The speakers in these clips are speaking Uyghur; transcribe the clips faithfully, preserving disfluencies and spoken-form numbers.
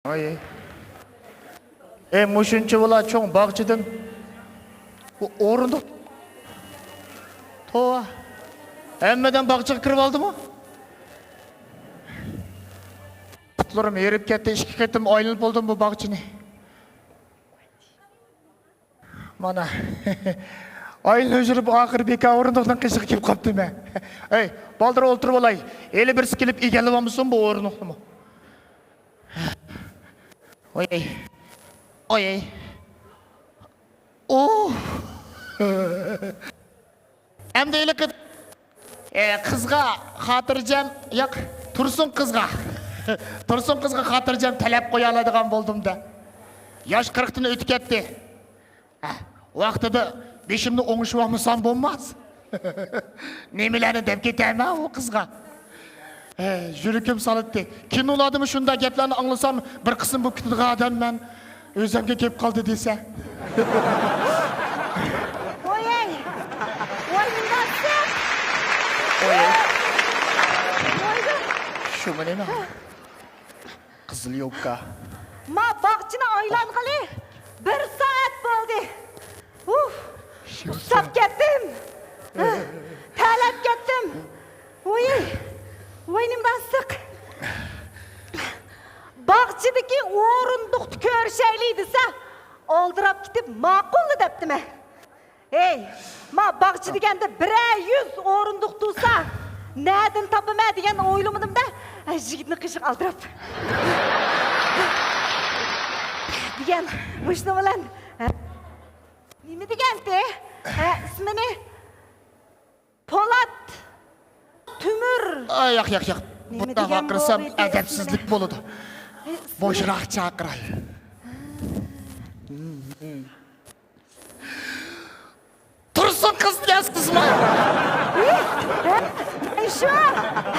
ئاي. ئەي، مۇشۇنچە بالا چوڭ باغچىدىن بۇ ئورۇندۇق. توۋا. ھەممىدىن باغچىغا كىرىپ ئالدىمۇ؟ پۇتلىرىم ھېرىپ كەتتى، ئىككى قېتىم ئايلىنىپ بولدۇم بۇ باغچىنى. مانا. ئايلىنىپ يۈرۈپ ئاخىرى بىكار ئورۇندۇقنىڭ قېشىغا كېلىپ قاپتىمەن. ئەي، بالدۇر ئولتۇرۇپ ئالاي. ھېلى بىرسى كېلىپ ئىگىلىۋالمىسۇن بۇ ئورۇندۇقنىمۇ. ۋاي. ۋاي. ئوھ. ئەمدى ھېلىقى، ئە، قىزغا خاتىرجەم، ياق، تۇرسۇن قىزغا. تۇرسۇن قىزغا خاتىرجەم تەلەپ قويالايدىغان بولدۇم-دە. ياش قىرىقتىن ئۆتۈپ كەتتى. ھە، ۋاقتىدا بېشىمنى ئوڭشىۋالمىسام بولماس. نېمىلەرنى دەپ كېتەرمەن ئۇ قىزغا. ھە، يۈرىكىم سالاتتى. كىنولاردىمۇ شۇنداق گەپلەرنى ئاڭلىسام، بىر قىسىم بولۇپ كېتىدىغان ئادەممەن. ئۆزۈمگە كېلىپ قالدى دېسە. ۋوي، ۋوي، مۇنداق. ۋوي. ۋوي. شۇمۇ نېمە؟ قىزىل يوپكا. ما باغچىنى ئايلانغىلى بىر سائەت بولدى. ئۇھ، ئۇسساپ كەتتىم. تەرلەپ كەتتىم. ۋوي، ۋوي، نېمە ئىسسىق. باغچىدىكى ئورۇندۇقتا كۆرۈشەيلى دېسە، ئالدىراپ كېتىپ ماقۇللا دەپتىمەن. ھەي، ما باغچە دېگەندە بىرەر يۈز ئورۇندۇق تۇرسا، نەدىن تاپىمەن دېگەن ئويلىمىدىم-دە، يىگىتنىڭ قېشىغا ئالدىراپ. دېگەن، مۇشۇنىڭ بىلەن، نېمە دېگەنتى؟ ھە، ئىسمىنى؟ پولات، تۆمۈر. ئا، ياق، ياق، ياق. نېمە بۇنداق دېگەن ۋارقىرىسام بولدى ئەدەپسىزلىك ئىسمىنى؟ بولىدۇ. ئە، ئىسمىنى؟ بوشراق چاقىراي. تۇرسۇن قىز دېگەنسىزمۇ؟ ئە، شۇ.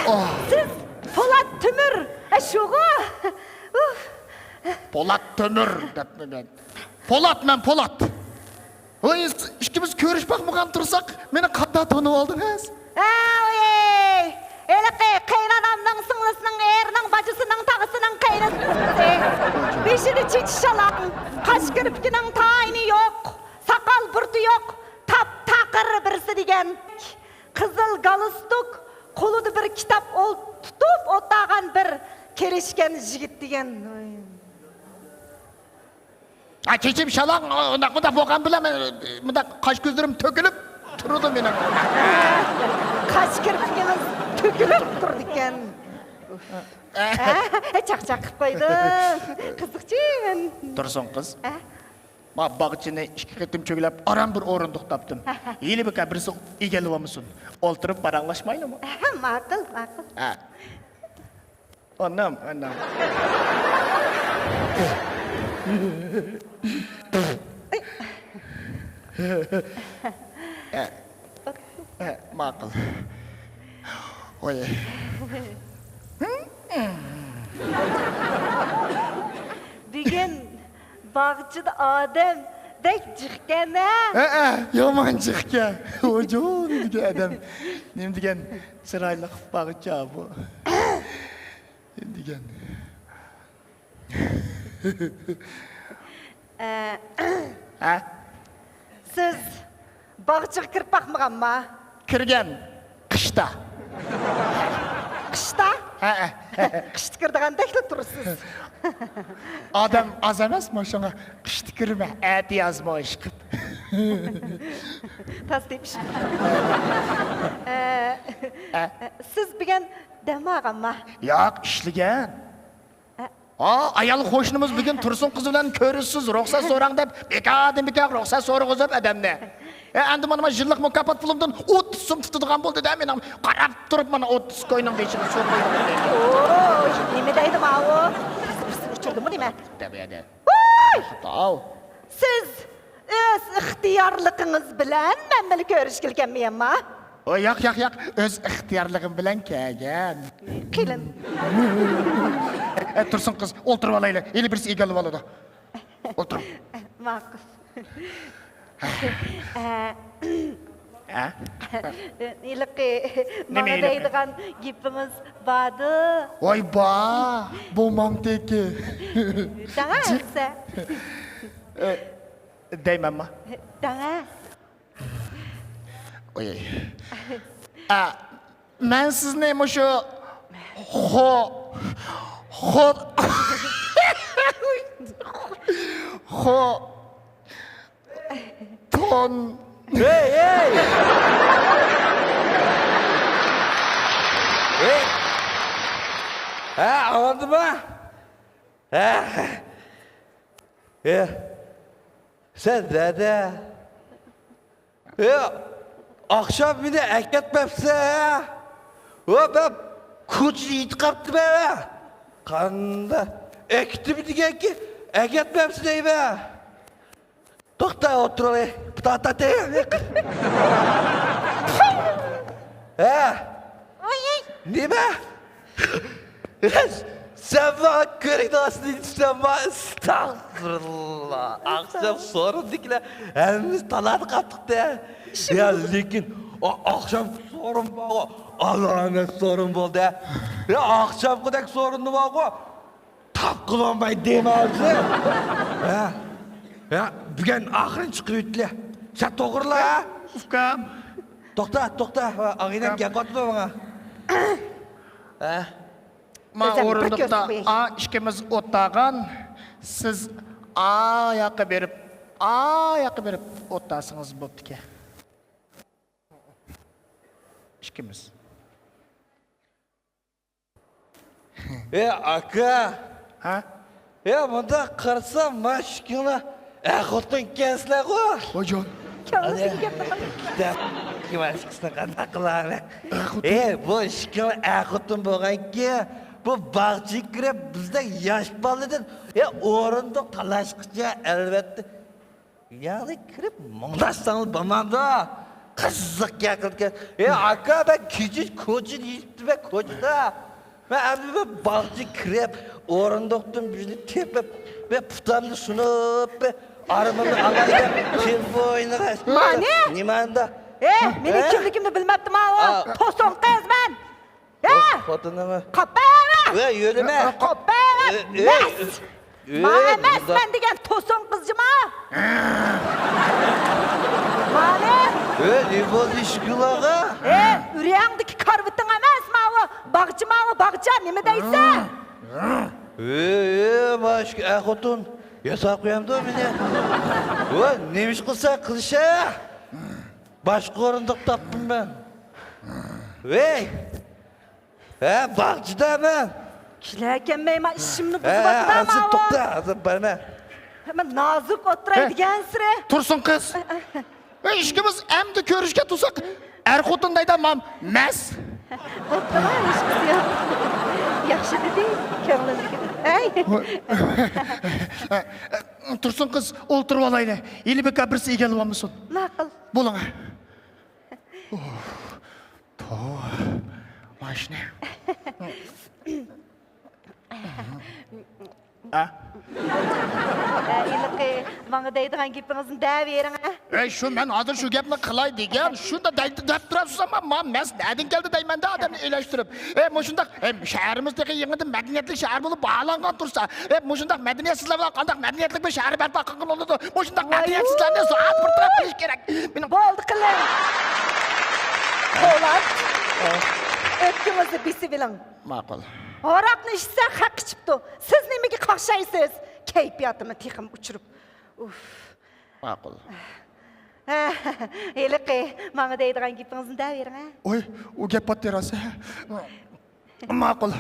ئوھ. سىز پولات تۆمۈر. ئە، شۇغۇ. ئۇھ. پولات تۆمۈر دەپمۇ مەن. پولات مەن، پولات. ۋاي، ئىككىمىز كۆرۈشۈپ باقمىغان تۇرساق، مېنى قانداق تونۇۋالدىڭىز؟ ئەي، ھېلىقى قېينانامنىڭ سىڭلىسىنىڭ ئېرىنىڭ باجىسىنىڭ تاغىسىنىڭ قېينىسى. بېشىدا چېچى شالاڭ، قاش كىرپىكىنىڭ تايىنى يوق، ساقال بۇرۇتى يوق، تاپتاقىر بىرسى دېگەن. قىزىل گالستۇك، قولىدا بىر كىتاب ئول-، تۇتۇپ ئولتۇرغان بىر كېلىشكەن يىگىت دېگەن. ھە، چېچىم شالاڭ، ئۇنداق، مۇنداق بولغان بىلەن، مۇنداق قاش كۆزلىرىم تۆكۈلۈپ تۇرىدۇ مېنىڭ. قاش كىرپىكىڭىز تۆكۈلۈپ تۇرىدىكەن. ھە، چاقچاق قىلىپ قويدۇم. قىزىقچى. تۇرسۇن قىز. ھە؟ ما باغچىنى ئىككى قېتىم چۆگىلەپ، ئاران بىر ئورۇندۇق تاپتىم. ھېلى بىكار بىرسى ئىگىلىۋالمىسۇن. ئولتۇرۇپ پاراڭلاشمايلىمۇ؟ ماقۇل، ماقۇل. ھە. ئانام، ئانام. ئە، ئە، ماقۇل. ۋاي. بۈگۈن باغچىدا ئادەم بەك جىقكەن ھە؟ ھەئە، يامان جىقكەن. ۋاجان دېگەن ئادەم. نېمە دېگەن چىرايلىق باغچا بۇ. دېگەن. ئە، ھە؟ سىز باغچىغا كىرىپ باقمىغانما؟ كىرگەن. قىشتا. قىشتا؟ ھەئە. قىشتا كىرىدىغاندەكلا تۇرىسىز. ئادەم ئاز ئەمەسمۇ، شۇڭا قىشتا كىرىمەن. ئەتىيازمۇ ئىشقىپ. تاس تېپىش. ئە، ئە؟ سىز بۈگۈن دەم ئالغانما؟ ياق، ئىشلىگەن. ھا، ئايال قوشنىمىز بۈگۈن تۇرسۇن قىز بىلەن كۆرۈشىسىز، رۇخسەت سوراڭ دەپ، بىكاردىن بىكار رۇخسەت سورىغۇزۇپ ئادەمنى. ھە، ئەمدى مانا، مانا يىللىق مۇكاپات پۇلۇمدىن ئوتتۇز سوم تۇتىدىغان بولدى دە، مېنىڭ قاراپ تۇرۇپ مانا ئوتتۇز كوينىڭ بېشىغا سوقۇيدۇ. ئوي، نېمە دەيدۇ ماۋۇ؟ قىزىق بىرسى ئۇچۇردىمۇ نېمە؟ دەپ ئەدە. ۋاي! ئاۋ. سىز ئۆز ئىختىيارلىقىڭىز بىلەن مەن بىلەن كۆرۈشكىلى كەلمىگەنما؟ ئو، ياق، ياق، ياق. ئۆز ئىختىيارلىقىم بىلەن كەلگەن. قېلىن. ئە، تۇرسۇن قىز، ئولتۇرۇپ ئالايلى. ھېلى بىرسى ئىگىلىۋالىدۇ. ئولتۇرۇڭ. ماقۇل. ئە، ھە؟ ھېلىقى نېمە ماڭا ھېلىقى؟ دەيدىغان گېپىڭىز باردۇ. ۋاي با، بولمامتىكى. دەڭە جىق. ئەمسە. ئە، دەيمەنما؟ دەڭە. ئوي. ئە، مەن سىزنى مۇشۇ خو، خو، خو، تون. ھەي، ھەي! ھەي! ھە، ئاڭلاندىڭما؟ ھە. ھە. سەن نەدە؟ ھە، ئاخشام مېنى ئەكەتمەپسەن، ھە؟ ۋە مەن كوچىدا يېتىپ قاپتىمەن، ھە؟ قاندا ئەكىتىم دېگەنكى، ئەكەتمەپسەن دەيمەن. توختا، ئولتۇرالاي. تا، تا، تا. ھە؟ نېمە؟ سەن ماڭا كۆرۈكنىڭ ئاستىدا يېتىشسەن، ما، ئەستەغپۇرۇللا. ئاخشام سورۇندىكىلەر ھەممىمىز تالادا قاپتۇق-دە. يا، لېكىن ئا-، ئاخشام سورۇن بارغۇ، ئالامەت سورۇن بولدى. يا، ئاخشامقىدەك سورۇننى بارغۇ، تاپقىلى بولمايدۇ دەيمەن ھازىر. ھە؟ يا، بۈگۈن ئاخىرىنى چىقىرىۋېتىلى. سەن توغرىلا، ھە؟ ئۇكام. توختا، توختا. ئاغىنەم، ئۇكام، گەپ قىلىۋاتىدۇ ماڭا. ھە؟ ما ئۆزۈم بىر ئورۇندۇقتا كۆرۈپ قوياي. ئا ئىككىمىز ئولتۇرغان، سىز ئا ياققا بېرىپ، ئا ياققا بېرىپ ئولتۇرسىڭىز بوپتىكەن. ئىككىمىز. ئە، ئاكا. ھە؟ ئە، مۇنداق قارىسام، ما ئىككىڭلار ئەر-خوتۇن ئىكەنسىلەرغۇ. ۋايجان. كۆڭلۈڭىزدىكى گەپنى قىلىڭ. كىتاب، كىمئىككىسىنى قانداق قىلارلىق؟ ئە، بۇ ئىككىڭلار ئەر-خوتۇن بولغانكى، بۇ باغچىغا كىرىپ، بىزدەك ياش بالىدىن، ئە، ئورۇندۇق تالاشقىچە، ئەلۋەتتە، ياغلىق كىرىپ مۇڭداشساڭلار بولمامدۇ؟ قىزىق گەپ قىلىدىكەن. ئەي ئاكا، مەن كېچە كوچىدا يېتىپتىمەن، كوچىدا. مەن ئەمدى بىر باغچىغا كىرىپ، ئورۇندۇقتىن بىرنى تېپىپ، بىر پۇتامنى سۇنۇپ، بىر ئارامىمنى ئالاي دەپ تېلېفون ئوينىغاچ. مانى؟ نېماندۇ؟ ئەي، مېنىڭ كىملىكىمنى بىلمەپتىما ئۇ؟ توسۇن قىز مەن. يا! خوتۇنۇمۇ. قاپايما! ۋە يۆلىمە! قاپايما! ئۆ، ئۆ، مەس! ئۆ، ما ئەمەس، مەن دېگەن توسۇن قىزجىما! مانى! ئۆ، نېمە بولدى ئىشكىل ئاغا؟ ئە، ئۈرەڭدىكى كارىۋىتىڭ ئەمەس، ماۋۇ باغچە، ماۋۇ باغچە، نېمە دەيسەن؟ ئۆ، ئۆ، ما ئىشكى ئە خوتۇن، ياساپ قويامدۇ مېنى؟ ۋە نېمە ئىش قىلسا قىلىشە! باشقا ئورۇندۇق تاپتىم مەن. ۋەي! ھە، باغچىدا مەن. كېلەكەنمەي، ما ئىشىمنى بۇزۇۋاتىدۇ، ھە، ھازىر ماۋۇ. توختا، ھازىر بارىمەن. ھە، مەن نازۇك ئولتۇراي دېگەنسېرى. تۇرسۇن قىز. ھە، ئىككىمىز ئەمدى كۆرۈشكە تۇرساق، ئەر خوتۇن دەيدۇ، مام، مەس. ئولتۇرۇڭ، ھېچقىسى يوق. ياخشى دېدى، كۆڭلۈمدىكىنى. ھەي. تۇرسۇن قىز، ئولتۇرۇۋالايلى. ھېلى بىكار بىرسى ئىگىلىۋالمىسۇن. ماقۇل. بولۇڭ. توۋا، ماشىنا. ئە؟ ھېلىقى ماڭا دەيدىغان گېپىڭىزنى دەۋېرىڭ، ھە؟ ئەي، شۇ، مەن ھازىر شۇ گەپنى قىلاي دېگەن، شۇنداق دەي-، دەپ تۇرۇپسىز، ما، ما، مەس نەدىن كەلدى دەيمەن-دە، ئادەمنى ئېلەشتۈرۈپ. ئەي، مۇشۇنداق، ئەي، شەھىرىمىز تېخى يېڭىدىن مەدەنىيەتلىك شەھەر بولۇپ باھالانغان تۇرسا، ئەي، مۇشۇنداق مەدەنىيەتسىزلەر بىلەن قانداق مەدەنىيەتلىك بىر شەھەر بەرپا قىلغىلى بولىدۇ؟ مۇشۇنداق مەدەنىيەتسىزلەرنى سائەت بىر تەرەپ قىلىش كېرەك. مېنىڭ بولدى قىلىڭ. پولات، ئۆپكىڭىزنى بېسىۋېلىڭ. ماقۇل. ھاراقنى ئىچسە، خەق ئىچىپتۇ. سىز نېمىگە قاقشايسىز؟ كەيپىياتىمنى تېخىمۇ ئۇچۇرۇپ. ئۇف. ماقۇل. ھېلىقى، ماڭا دەيدىغان گېپىڭىزنى دەۋېرىڭ، ھە؟ ئوي، ئۇ گەپ پاتتى راست. ماقۇل.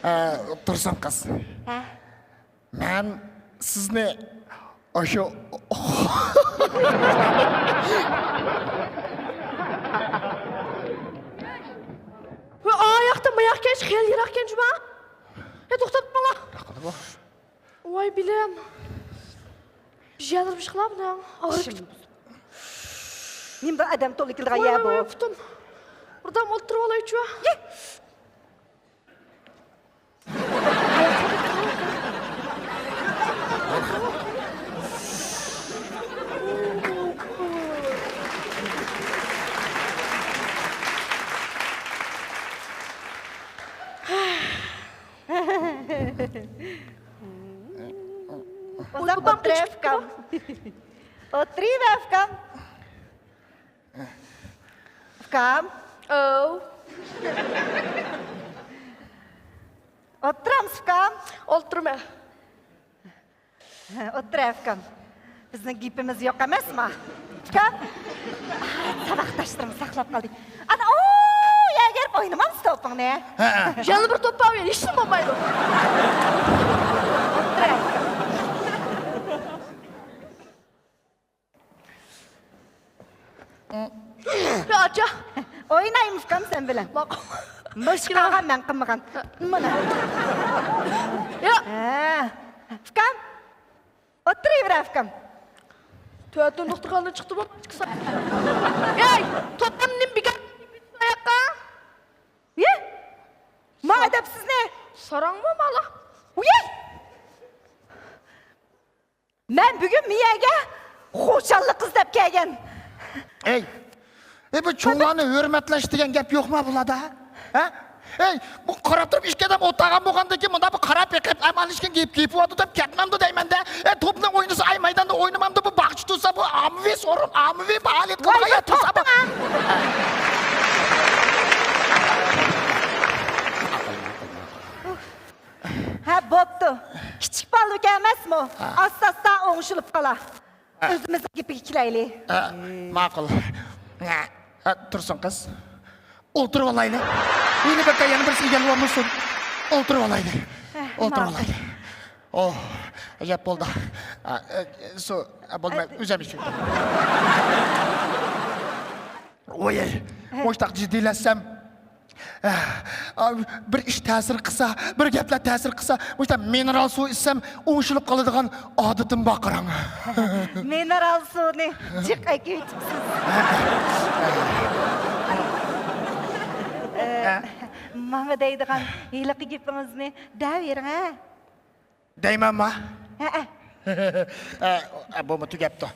ئە، تۇرسۇن قىز. ھە؟ مەن سىزنى ئاشۇ ئاياقتا ماياقكەن، خېلى يىراقكەن جۇما. ھە، توختاپ ماڭا. ۋاي بىلىم. بىر يەرلىرىم ئىشقىلا بۇنىڭ. ئاغرىپ كېتىپ. نېمە بىر ئادەم تولا كېلىدىغان يەر بۇ. ۋاي، ۋاي، پۇتۇم. بىردەم ئولتۇرۇپ ئالايچۇ. يە. ئۇزاپ ئولتۇرۇۋەر، ئۇكام. ئولتۇرۇۋەر، ئۇكام. ئۇكام. ئەۋ. ئولتۇرامسىز، ئۇكام؟ ئولتۇرىمەن. ئولتۇر، ئۇكام. بىزنىڭ گېپىمىز يوق ئەمەسما؟ ئۇكام. ساۋاقداشلىرىم ساقلاپ قالدى. ئانا، ئۇ يەرگە بېرىپ ئوينىمامسىز توپۇڭنى؟ ھە. يەنە بىر توپ بار، ھېچنېمە بولمايدۇ. ئولتۇر، ئۇكام. يا ئاچا. ئوينايمىز ئۇكام سەن بىلەن. ماقۇل. مۇشۇ قالغان مەن قىلمىغان. مانا. يا. ھە. ئۇكام. ئولتۇرۇۋېرە ئۇكام. تۆتىنچى نۇقتىغا چىقتىمۇ؟ ھەي، توپۇمنى بىكار ئاياققا. يە. ما ئەدەپسىزنى. ساراڭمۇ مالا. يە. مەن بۈگۈن مىيەگە خۇشاللىق ئىزدەپ كەلگەن. ئەي، ئەي، بۇ چوڭلارنى ھۆرمەتلەش دېگەن گەپ يوقما بۇلاردا؟ ھە؟ ئەي، بۇ قاراپ تۇرۇپ ئىككى ئادەم ئولتۇرغان بولغاندىن كېيىن مۇنداق بىر قاراپ بېقىپ، ئەمما ئھېچكىم گېپى گېپى بولىدۇ دەپ كەتمەمدۇ دەيمەن-دە. ئەي، توپنى ئوينىسا، ئەي، مەيداندا ئوينىمامدۇ، بۇ باغچە تۇرسا، بۇ ئاممىۋى سورۇن، ئاممىۋى پائالىيەت قىلىدىغان يەر تۇرسا، بۇ. ھە، بوپتۇ. كىچىك بالىكەن ئەمەسمۇ؟ ھە. ئاستا-ئاستا ئوڭشىلىپ قالا. ھە. ئۆزىمىزنىڭ گېپىگە كېلەيلى. ھە، ماقۇل. ھە، تۇرسۇن قىز. ئولتۇرۇۋالايلى. يەنە بىر، يەنە بىرسى ئىگىلىۋالمىسۇن. ئولتۇرۇۋالايلى. ھە، ئولتۇرۇۋالايلى. ماقۇل. ئوھ، ئەجەب بولدى. ھە، ئە، سۇ، ئە، بولمايدۇ. ئە، ئۆزۈم ئىچىم. ۋوي، ھە. مۇشتاق جىددىيلەشسەم، ئە، بىر ئىش تەسىر قىلسا، بىر گەپلەر تەسىر قىلسا، مۇشتاق مىنېرال سۇ ئىچسەم، ئوڭشىلىپ قالىدىغان ئادىتىم بار قاراڭ. مىنېرال سۇنى جىق ئەكېلىۋېتىپسىز. ئە، ماڭا دەيدىغان ھېلىقى گېپىڭىزنى دەۋېرىڭ، ھە. دەيمەنما؟ ھەئە. ئە، ئە، بۇمۇ تۈگەپتۇ.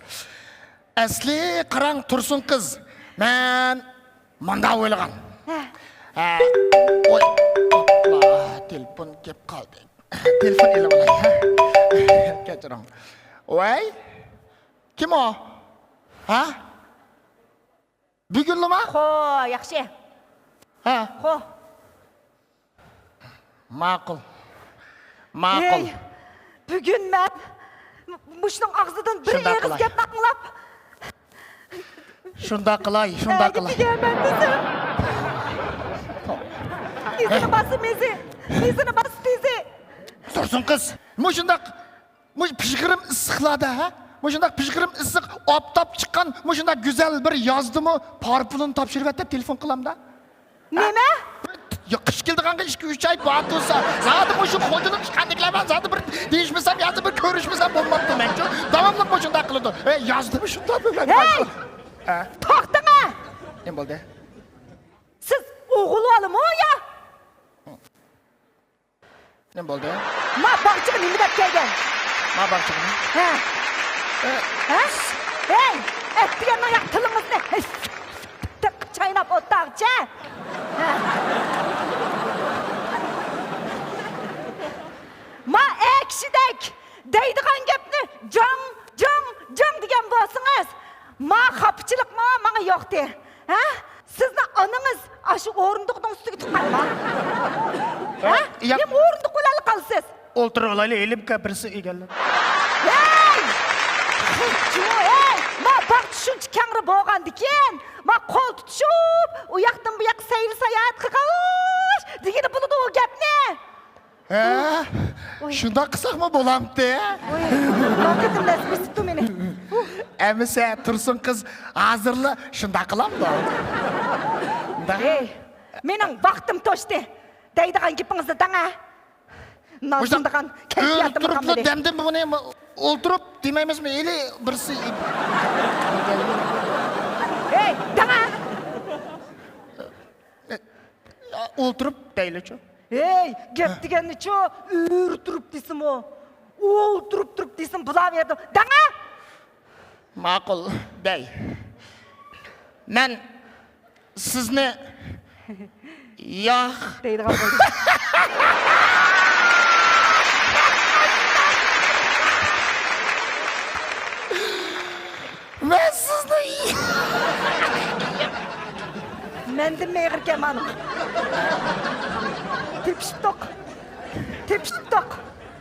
ئەسلى قاراڭ تۇرسۇن قىز، مەن مۇنداق ئويلىغان. ھە. ئە، ئوي، ئاپلا، تېلېفون كېلىپ قالدى. تېلېفون ئېلىۋالاي، ھە؟ كەچۈرۈڭ. ۋەي، كىم ئۇ؟ ھە؟ بۈگۈنلىما؟ خو، ياخشى. ھە. خو. ماقۇل. ماقۇل. ھەي، بۈگۈن مەن مۇشۇنىڭ ئاغزىدىن بىر ئېغىز گەپنى ئاڭلاپ، شۇنداق قىلاي، شۇنداق قىلاي. ئەگىپ دېگەنمەن دېسە. مېزىنى باسسا مېزى، مېزىنى باسسا تېزى. تۇرسۇن قىز، مۇشۇنداق مۇشۇ پىژغىرىم ئىسسىقلاردا، ھە؟ مۇشۇنداق پىژغىرىم ئىسسىق، ئاپتاپ چىققان مۇشۇنداق گۈزەل بىر يازدىمۇ پارا پۇلىنى تاپشۇرۇۋەت دەپ تېلېفون قىلامدا. نېمە؟ يا، قىش كېلىدىغانغا ئىككى، ئۈچ ئاي بار تۇرسا، زادى مۇشۇ خوجىلىق ئىشخانىدىكىلەر بىلەن زادى بىر دېيىشمىسەم، يازدا بىر كۆرۈشمىسەم بولماپتۇ مەنچۇ. داۋاملىق مۇشۇنداق قىلىدۇ. ئەي، يازدىمۇ شۇنداق بىلەن. ھەي! ھە؟ توختاڭە! نېمە بولدى؟ سىز ئوغۇل بالىمۇ يا؟ نېمە بولدى؟ ما باغچىغا نېمە دەپ كەلگەن؟ ما باغچىغىمۇ؟ ھە. ئە. ھە؟ ھەي، ئەتىگەننىڭ ياق تىلىڭىزنى چايناپ ئولتۇرغۇچە. ھە. ما ئەكىشىدەك دەيدىغان گەپنى جاڭ، جاڭ، جاڭ دېگەن بولسىڭىز، ما خاپىچىلىقمۇ ماڭا يوقتى. ھە؟ سىزنىڭ ئانىڭىز ئاشۇ ئورۇندۇقنىڭ ئۈستىگە تۇغقانما؟ ھە؟ ياق. نېمە ئورۇندۇق بىلەن قالىسىز؟ ئولتۇرۇۋالايلى، ھېلىمۇ بىرسى ئىگىلەپ. ھەي! جۇمۇ، ھەي! ما باغچە شۇنچە كەڭرى بولغاندىكىن، ما قول تۇتۇشۇپ، ئۇ ياقتىن بۇ ياققا سەيلە ساياھەت قىلغاچ دېگىلى بولىدۇ ئۇ گەپنى. ھە؟ ۋوي. شۇنداق قىلساقمۇ بولامتى؟ ۋوي، ۋاقىتىم نەسىپ ئېتىپتۇ مېنى. ئەمىسە تۇرسۇن قىز ھازىرلا شۇنداق قىلامدۇ؟ ھەي، مېنىڭ ۋاقتىم توشتى. دەيدىغان گېپىڭىزنى دەڭە. نازىنىدىغان كەيپىياتىم قالمىدى. ئۆرە تۇرۇپلا دەمدىن بۇنى ئولتۇرۇپ دېمەيمىزمۇ؟ ئېلى بىرسى. ھەي، دەڭە! ئولتۇرۇپ دەيلىچۇ. ھەي، گەپ دېگەننىچۇ، ئۆرە تۇرۇپ دېسىمۇ، ئولتۇرۇپ تۇرۇپ دېسىمۇ بولاۋېرىدۇ. دەڭە! ماقۇل، دەي. مەن سىزنى ياق دەيدىغان بولدۇم. مەندىن مېغىركەن مانا. تېپىشتۇق. تېپىشتۇق.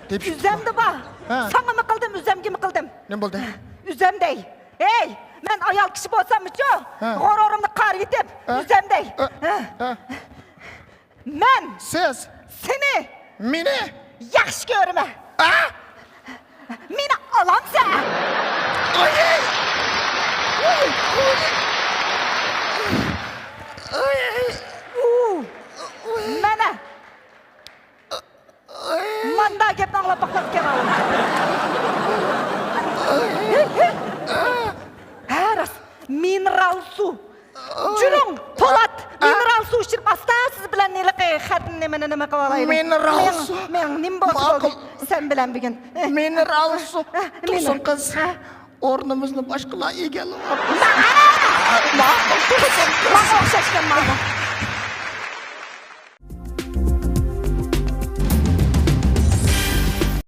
تېپىشتۇق. ئۆزەمدە بار. ھە. ساڭىمۇ قىلدىم، ئۆزەمگىمۇ قىلدىم. نېمە بولدى؟ ئۆزەمدەي. ھەي، مەن ئايال كىشى بولساممۇچۇ، ھە، غۇرۇرۇمنى قارىۋېتىپ، ھە، ئۆزەمدەي. ھە. ھە. ھە. مەن. سىز. سېنى. مېنى. ياخشى كۆرىمەن. ئا؟ مېنى ئالامسەن؟ ئاي! ئاي! ئۇ. مانا. ماندا گەپنى ئاڭلاپ باقماپتىكەن ئاۋۇ. ھە، راست. مىنېرال سۇ. جۈرۈڭ، پولات، ئا؟ مىنېرال سۇ ئىچىرىپ ئاستا سىز بىلەن ھېلىقى خەتنى نېمىنى نېمە قىلىۋالايلى. مىنېرال سۇ. مېڭ، مېڭ نېمە بولسا بولدى. ماقۇل. سەن بىلەن بۈگۈن. مىنېرال سۇ. ھە، تۇرسۇن مىنېر-، قىز. ھە. ئورنىمىزنى باشقىلار ئىگىلەپ. ماقۇل، تۇرسۇن قىز. ماڭا ئوخشاشكەن مانا.